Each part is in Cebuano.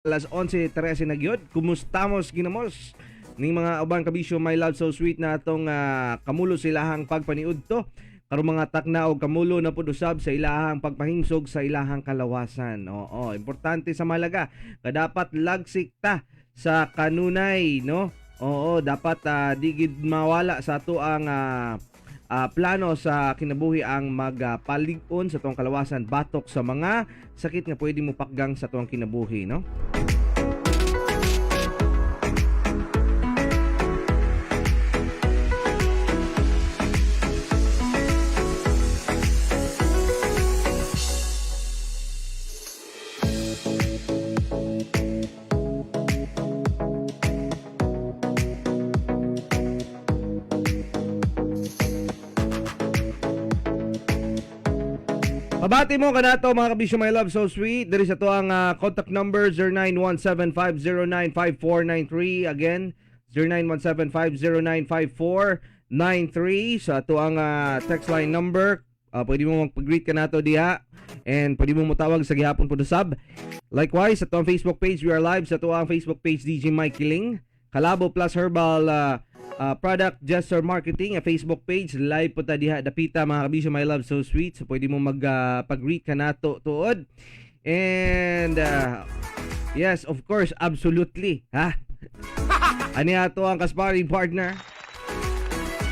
Alas 11:13 na gyud. Kumustamos ginamos ning mga uban kabisyo, my love so sweet na atong kamulo sa ilahang pagpaniudto karon mga takna og kamulo na pud usab sa ilahang pagpahimsog sa ilahang kalawasan. Oo, importante sa malaga kadapat lagsik ta sa kanunay, no? Oo, dapat di gid mawala sa ato ang plano sa kinabuhi ang magpalig-on sa tuang kalawasan batok sa mga sakit nga pwede mo pakgang sa tuang kinabuhi, no? Pabati mo kanato mga kabisyo, my love so sweet diri sa tuang contact number 0917-509-5493. Again, 0917-509-5493 sa tuang text line number. Pwede mo magpag-greet kanato diha and pwede mo motawag sa gihapon po sab. Likewise sa tuang Facebook page, we are live sa tuang Facebook page, DJ Mike Kiling Kalabo Plus Herbal Product Gesture Marketing, a Facebook page. Live po ta diha dapita mga kabisyo, my love so sweet. So pwede mo mag pag-greet kanato tuod. And yes, of course, absolutely, ha. Ani ato ang kasparring partner.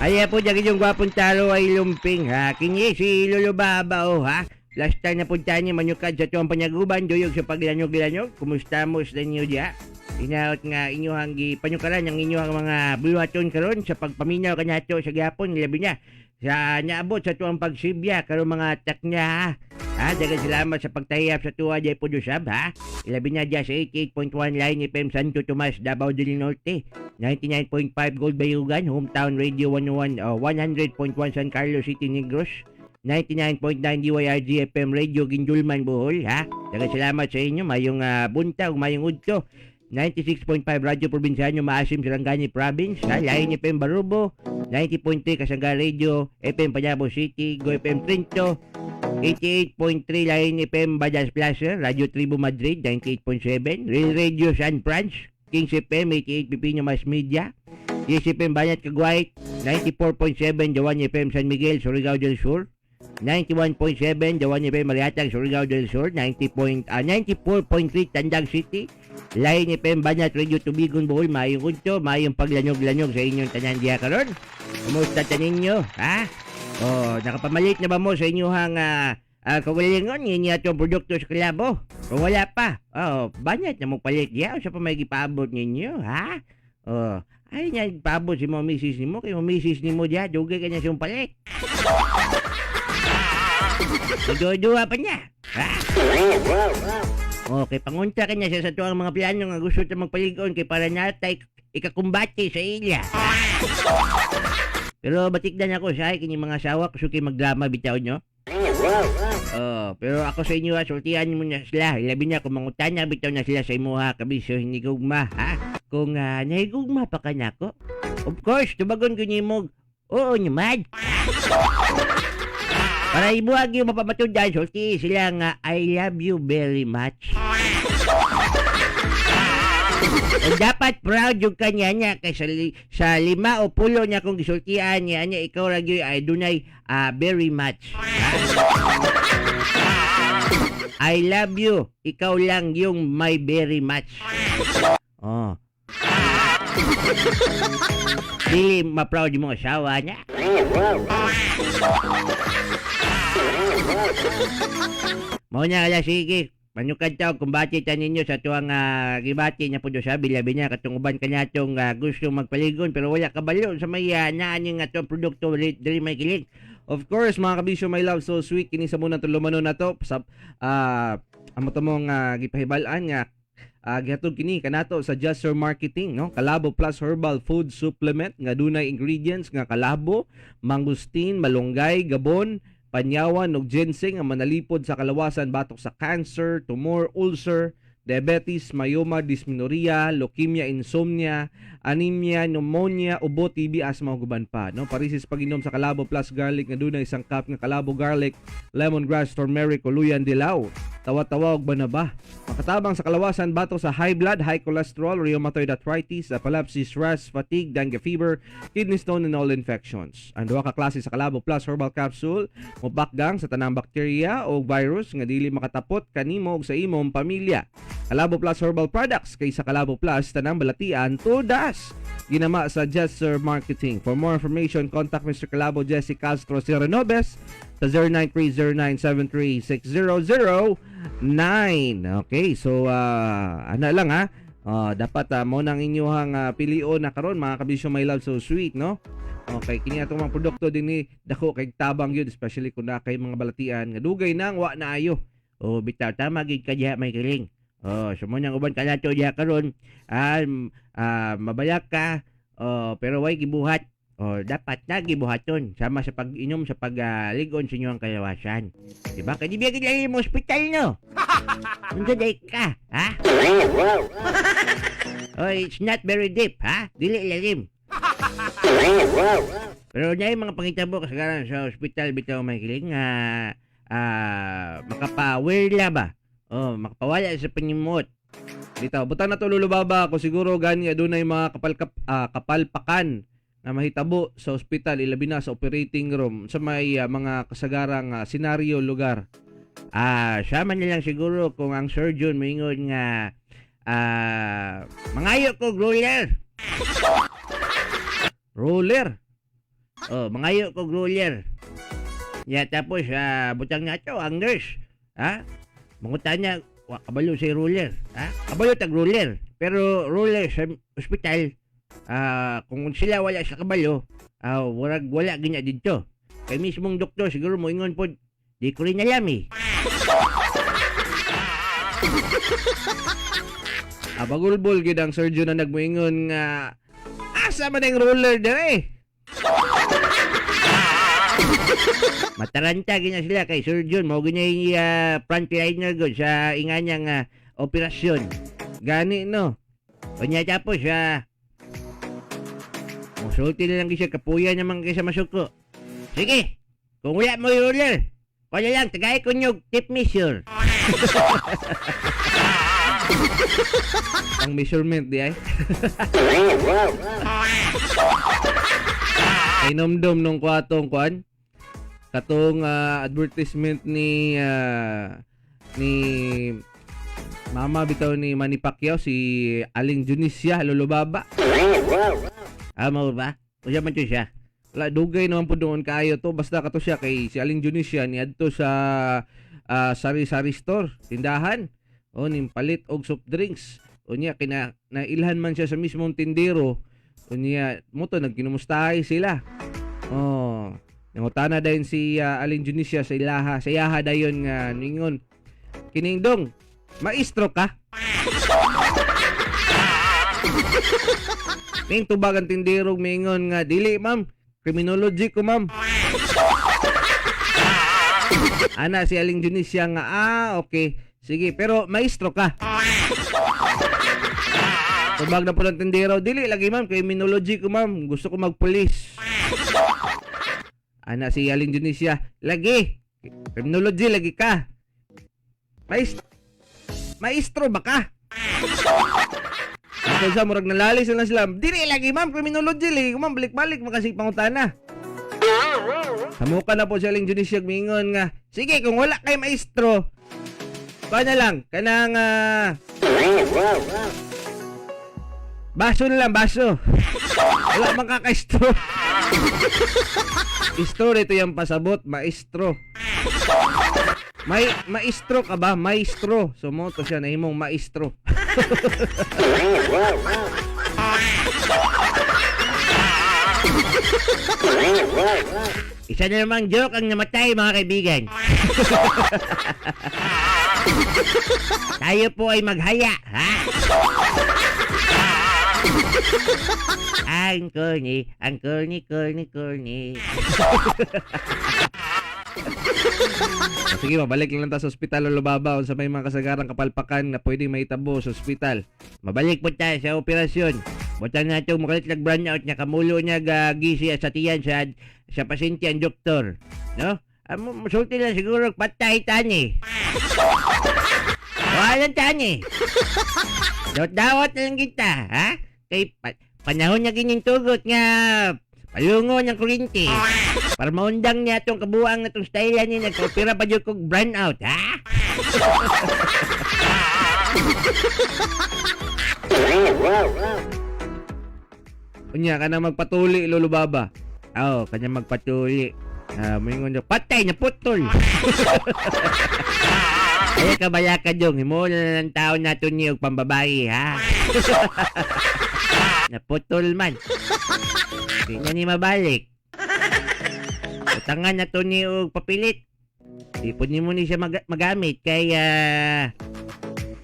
Ay po dyan yung gwapong taro ay lumping ha. Kini si Lolo Baba oh ha. Last time na punta niya manyukad sa tuwang panyaguban, duyog sa paglanyog-lanyog. Kumusta mo sa inyo diya? Inaot nga inyuhang gipanyukaran ang inyuhang mga buluhaton karon sa pagpaminaw kanato sa gyapon, labi na sa naabot sa tuwang pagsibya karon mga taknya ha. Ha, daghang salamat sa pagtahiyap sa tuwa jay Pudusab ha. Ilabi na diya sa 88.1 Line FM Santo Tomas, Davao del Norte. 99.5 Gold Bayugan, Hometown Radio 101, 100.1 San Carlos City, Negros, 99.9 DYRG FM Radio Gindulman, Bohol, ha? Daghang salamat sa inyo, mayong buntag, mayong udto. 96.5 Radio Probinsyano Maasim, Sarangani Province, ha? Line FM Barubo, 90.3 Kasangga Radio, FM Panabo City, Go FM Trinto, 88.3 Line FM Bajas Plaza, Radio Tribu Madrid, 98.7, Real Radio San Franz, Kings FM, 88 Pipino Mass Media, Yes FM Banat Caguay, 94.7 Jawan FM San Miguel, Surigao del Sur, 91.7 Jawan FM Mariatag, Surigao del Sur, 94.3 Tandag City, Line FM Banat Radio Tubigon, Bohol. Maayong udto, maayong paglanyog-lanyog sa inyong tanan diha karon. Kumusta ta ninyo, ha? Oh, nakapamalit na ba mo sa inyong kaugalingon ninyo atong produkto sa Kalabo? Kung wala pa, oh, banat na mo palit diha sa pa may gipaabot ninyo, ha? Oh, ay niya paabot si mo misis nimo kay mo misis nimo diha dugay ka niya siyang palit. Nagduduha pa niya. Ha? Okay, pangunta ka niya siya sa tuwang mga plano nga gusto ta magpaligon kay para natay ikakumbate sa ila. Pero batikdan ako sa kini mga asawa gusto kay magdrama bitaw nyo. Oh, pero ako sa inyo ha, sultihan mo na sila. Ilabi na kung mangutana bitaw na sila sa imuha kabisyo hinigugma ha. Kung nahigugma pa ka nako. Of course, tubagon ko nimo. Oo naman. Para ibuhag yung mapamatudan, sulti sila nga I love you very much. O dapat proud yung kanya niya kay sa lima o pulo niya kung gisultian niya niya ikaw ra gyud ay dunay very much. Ha? I love you. Ikaw lang yung my very much. Oh. Dili ma-proud yung mga asawa niya. Mao niya kaya sige. Manukad ta og kumbati ta ninyo sa tuwang gibati niya po sa bilabi niya katong uban kaniadtong gusto magpaligon pero wala kabalo sa may naan yung atong produkto diri may kilig. Of course, mga kabisyo, my love so sweet kini sa muna tulumanon na to sa amo to mong gipahibal-an nga gihatod kini kanato sa Just Your Marketing, no? Kalabo Plus Herbal Food Supplement nga dunay ingredients nga kalabo, mangustin, malunggay, gabon, panyawan ug ginseng ang manalipod sa kalawasan batok sa cancer, tumor, ulcer, diabetes, myoma, dysmenorrhea, leukemia, insomnia, anemia, pneumonia, ubo, TB, asthma ug uban pa, no? Parisis pag-inom sa Kalabo Plus Garlic nga dunay isang cup nga kalabo, garlic, lemongrass, turmeric, uluyan, dilaw. Tawa-tawa og banaba. Makatabang sa kalawasan batok sa high blood, high cholesterol, rheumatoid arthritis, epilepsy, stress, fatigue, dengue fever, kidney stone and all infections. Ang duha ka klase sa Kalabo Plus Herbal Capsule mobakgang sa tanang bakterya o virus nga dili makatapot kanimo ug sa imong pamilya. Kalabo Plus Herbal Products, kay sa Kalabo Plus tanang balatian tudas. Ginama sa Jetser Marketing. For more information, contact Mr. Kalabo Jesse Castro Sierra Nobes sa 0930-973-6009. Okay, so ana lang ha. Dapat mo nang inyuhang pilion na karon, mga kabisyo, my love so sweet, no? Okay, kini atong mga produkto dinhi dako kay tabang yun, especially kung naa kay mga balatian nga dugay nang wa na ayo. Oh, bitaw, tama gid ka diha, may kiling. Oh, so mo nang uban kanato diha karon, mabalak ka, oh, pero way gibuhat. Oh, dapat na gibuhaton sama sa pag-inom, sa pag-ligon sa inyong kalawasan. Diba? Kay di biya gid mo ospital, no? Unsa day ka, ha? Oh, it's not very deep, ha? Dili lalim. Pero na yung mga pangitabo kasagaran sa ospital bitaw, may kiling, nga makapawirla ba? Oh, makapawala sa panimot. Dito, butang na to, Lolo Baba, ko siguro gani adunay mga kapalpakan na mahitabo sa ospital, ilabi na sa operating room, sa may mga kasagarang senaryo lugar. Sama na lang siguro kung ang surgeon moingon nga mangayo ko ruler. Roller. Oh, mangayo ko ruler. Ya, tapos butang na to ang nurse. Ha? Mangutan niya, wa kabalo sa ruler. Ha? Kabalo tag ruler. Pero ruler sa ospital, kung sila wala sa kabalo, warag wala ginya didto. Kay mismong doktor siguro moingon pod, "Di ko rin alam eh." Bagulbol gid ang surgeon na nagmoingon nga asa man ang roller dire. Mataranta gina sila kay surgeon mao gina yung frontliner gud sa inganyang operasyon. Gani, no. Unya tapos musulti na lang gyud siya, kapuya naman kaysa masuko. "Sige, kung wala mo yung ruler, wala lang, tagay ko nyo tape measure." Ang measurement di ay. Ay nomdom nung kwatong kwan. Katong advertisement ni Mama bitaw ni Manny Pacquiao, si Aling Junisia, Lolo Baba. Ah, mao ba? Usa man to siya? Wala, dugay naman po doon kaayo to. Basta kato siya kay si Aling Junisia niadto sa sari-sari store, tindahan. O ning palit og soft drinks. Unya kina nailhan man siya sa mismong tindero. Unya mo to nagkinumustahay sila. Oh, nangutana dayon si Aling Junisia sa ilaha, sa iyaha dayon nga ningon, "Kining dong, maestro ka?" Ning tubag ang tindero, mingon nga, "Dili ma'am, criminology ko, ma'am." Ana si Aling Junisia nga, "Ah, okay. Sige, pero maestro ka?" Tubag na po ng tindero, "Dili lagi ma'am, criminology ko, ma'am. Gusto ko magpulis." Ana si Aling Junisia, "Lagi, criminology lagi ka. Maestro ba ka?" Ako sa murag nalalis na lang sila. "Dili lagi ma'am, criminology lagi ko, ma'am, balik-balik makasig pangutana." Samuka na po siya Aling Junisia, mingon nga, "Sige, kung wala kay maestro, kuha na lang, kanang baso na lang, baso. Wala man kakaestro." Istro dito yung pasabot, maestro. May maestro ka ba? Maestro. So mo to siya nahimong maestro. Isa na namang joke ang namatay, mga kaibigan. Tayo po ay maghaya, ha? Ang corny, corny, corny. Sige, mabalik lang ta sa ospital, Lolo Baba, sa may mga kasagarang kapalpakan na pwedeng mahitabo sa ospital. Mabalik po tayo sa operasyon. Butan na itong makalit lag brownout niya, kamulo niya gisi sa tiyan sa pasyente ang doktor. No? Amo musulti lang siguro patay tani. Wala tani. Dawat-dawat na lang kita, ha? Kay panahon na gining tugot nga palungo ng kuryente. Para maundang niya itong kabuang na itong style niya, nagkaopera pa dyan kong brand out, ha? Unya ka na magpatuli, Lolo Baba. Oo, kanya magpatuli. Ah, moingon niya, patay na putol. Ay, kabaya ka dong. Himuon na ng tao na ito niyo pambabae, ha? Naputol man. Di na ni mabalik. Utangan na to ni og papilit. Di po ni mo ni siya magamit kay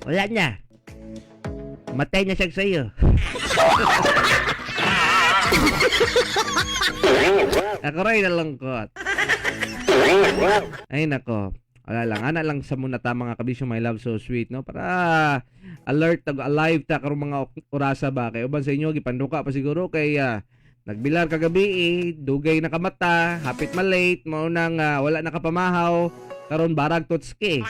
wala na. Matay na siya sa'yo. Ako rin nalungkot. Ay nako. Wala lang. Ana lang sa muna ta, mga kabisyo, my love so sweet, no? Para alert tag alive ta karong mga orasa ba kay uban sa inyo gipanduka pa siguro kay nagbilar kagabi eh, dugay na kamata, hapit malate, mao nang wala na kapamahaw, karon barag totski.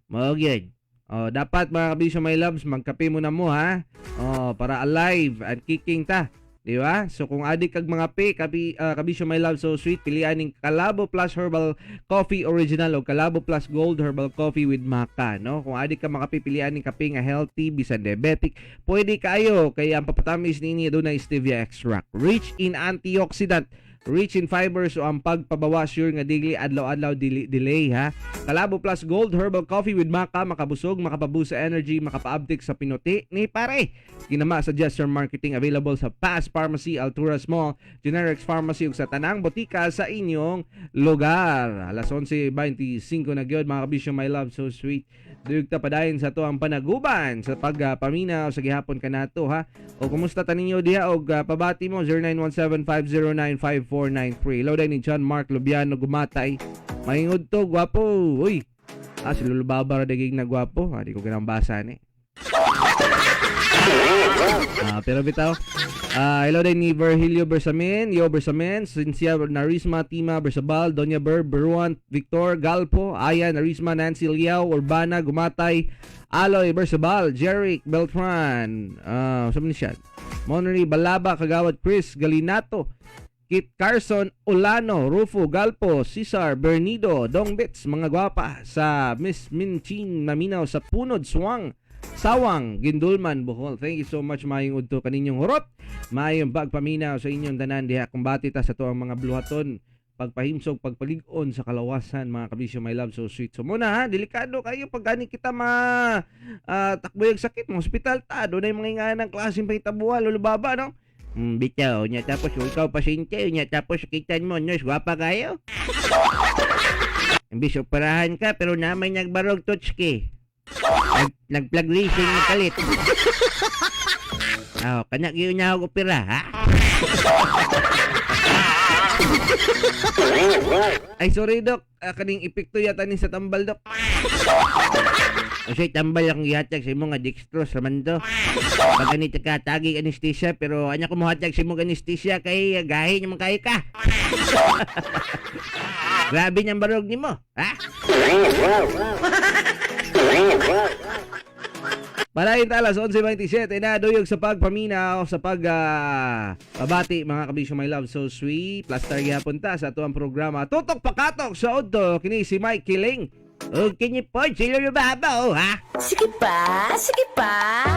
Mao gyud. Oh, dapat, mga kabisyo, my loves, magkape muna mo ha. Oh, para alive and kicking ta. Di ba? So kung adik kag mga pe, kabisyo, my love so sweet, pilian ning Kalabo Plus Herbal Coffee Original o Kalabo Plus Gold Herbal Coffee with Maca, no? Kung adik ka makape, pilian ning kape nga healthy bisan diabetic, pwede kayo kay ang papatamis niini dunay stevia extract, rich in antioxidant, rich in fiber, so ang pagpabawas sure nga dili adlaw-adlaw dili delay ha. Kalabo Plus Gold Herbal Coffee with Maca, makabusog, makapaboost sa energy, makapaabtik sa pinuti ni pare. Ginama sa Jester Marketing, available sa Pass Pharmacy, Alturas Mall, Generics Pharmacy ug sa tanang botika sa inyong lugar. Alas 11:25 na gyud, mga kabisyo, my love so sweet. Duyog ta padayon sa ato ang panaguban sa pagpaminaw sa gihapon kanato ha. O kumusta ta ninyo diha og pabati mo 0917-509-5493. Hello ni John Mark Lubiano Gumatay. Maingod to, gwapo. Uy. Ah, si Lolo Baba ra dagig na gwapo. Ah, di ko ganang basa ni. Ah, pero bitaw. Ah, hello din ni Virgilio Bersamin, Yo Bersamin, Cynthia Narisma, Tima Bersabal, Doña Ber, Beruan, Victor Galpo, Aya Narisma, Nancy Liao, Urbana Gumatay, Aloy Bersabal, Jeric Beltran, ah, uh, ni siya? Monry Balaba, Kagawad Chris Galinato, Kit Carson Olano, Rufo Galpo, Cesar Bernido, Dong Bits, mga gwapa sa Miss Minchin Naminaw sa Punod, Swang, Sawang, Gindulman, Bohol. Thank you so much, maayong udto kaninyong hurot. Maayong pagpaminaw sa inyong tanan diha. Kumbati ta sa to ang mga bluhaton, pagpahimsog, pagpalig-on sa kalawasan, mga kabisyo, my love so sweet. So muna ha, delikado kayo pag gani kita ma takboyag sakit mo, hospital ta, doon ay mga inganang klaseng pahitabuha, Lolo Baba, no? Bitaw nya tapos kung ikaw pasyente nya tapos kita mo nurse gwapa kayo. Imbis operahan ka pero namay nagbarog totski. Nagplug racing ni kalit. Aw, kana gyud na ako opera ha. Ay, sorry dok, kaning epekto yata ni sa tambal, dok. Kasi tambal akong gihatag sa imo nga dextrose raman to. Pag ganito ka tagi anesthesia pero anya ko mohatag sa imong anesthesia kay gahi naman kayo ka. Grabe niyang barog nimo, ha? Palayin ta alas 11:27 na, duyog sa pagpaminaw sa pag pabati, mga kabisyo, my love so sweet. Plaster gihapon ta sa atuang programa Tutok Pakatok sa Odto. Kini si Mike Kiling. O kini po si Lolo Baba oh ha. Sige pa, sige pa.